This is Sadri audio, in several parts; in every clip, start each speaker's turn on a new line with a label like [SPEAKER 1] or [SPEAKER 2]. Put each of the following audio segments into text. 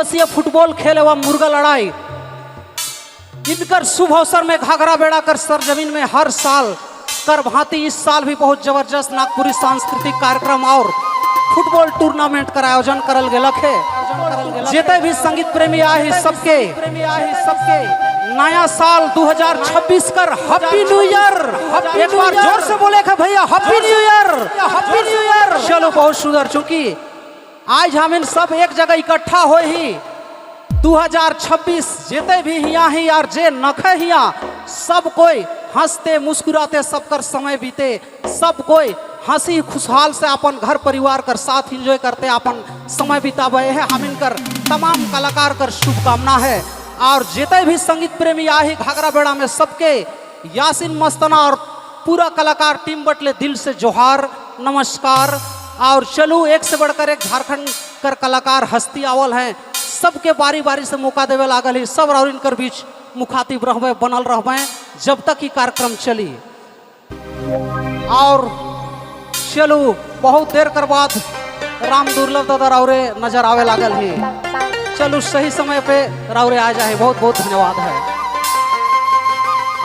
[SPEAKER 1] दिवसीय फुटबॉल खेल एवं मुर्गा लड़ाई इनकर शुभ अवसर में घाघरा बेड़ा कर सरजमीन में हर साल कर भांति इस साल भी बहुत जबरदस्त नागपुरी सांस्कृतिक कार्यक्रम और फुटबॉल टूर्नामेंट कर आयोजन करल गेलक है। जेते भी संगीत प्रेमी आए सबके नया साल 2026 कर हैप्पी न्यू ईयर। एक बार जोर से बोले के भैया, happy new year, happy new year. चलो, बहुत सुंदर। चूंकि आज हम इन सब एक जगह इकट्ठा हो ही 2026 जेते भी हिया ही और जे नखे हिया, सब कोई हंसते मुस्कुराते सबकर समय बीते, सब कोई हंसी खुशहाल से अपन घर परिवार कर साथ एंजॉय करते अपन समय बितावे है। हम इनकर तमाम कलाकार कर शुभकामना है। और जेते भी संगीत प्रेमी आही घाघरा बेड़ा में, सबके यासिन मस्ताना और पूरा कलाकार टीम बटले दिल से जोहार, नमस्कार। और चलू, एक से बढ़कर एक झारखंड कर कलाकार हस्ती आवल हैं, सबके बारी बारी से मौका देवे लागल ही। सब और इनकर बीच मुखातिब रहबे, बनल रहबे जब तक ही कार्यक्रम चली। और चलू, बहुत देर कर बाद राम दुर्लभ दादा राउरे नजर आवे लागल ही। चलू, सही समय पे राउरे आ जाए, बहुत बहुत धन्यवाद है।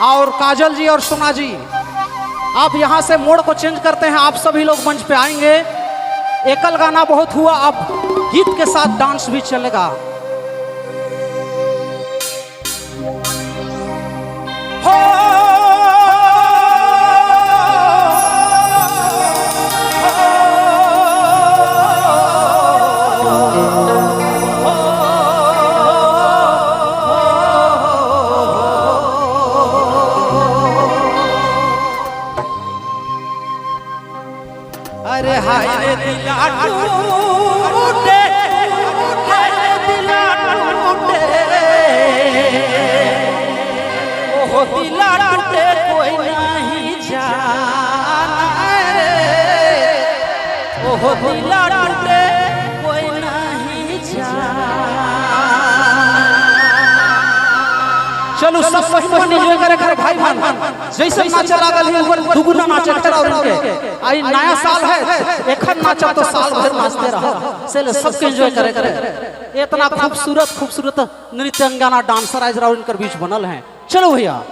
[SPEAKER 1] और काजल जी और सोना जी, आप यहाँ से मोड़ को चेंज करते हैं। आप सभी लोग मंच पे आएंगे। एकल गाना बहुत हुआ, अब गीत के साथ डांस भी चलेगा। हो अरे हाय रे दिला टूटे, हाय रे दिला टूटे, ओहो दिला टूटे कोई नहीं जाना रे, ओहो दिला टूटे कोई नहीं जाना। चलो, सब बहिन एंजॉय करे करे भाई बहन। जैसे नाचे लागल ही ऊपर दुगुना नाचे कर और इनके आई नया साल है, एखन नाचा तो साल भर नाचते रहो। से सबके एंजॉय करे करे। इतना खूबसूरत खूबसूरत नृत्यांगना डांसर आज राउर इनकर बीच बनल हैं। चलो भैया।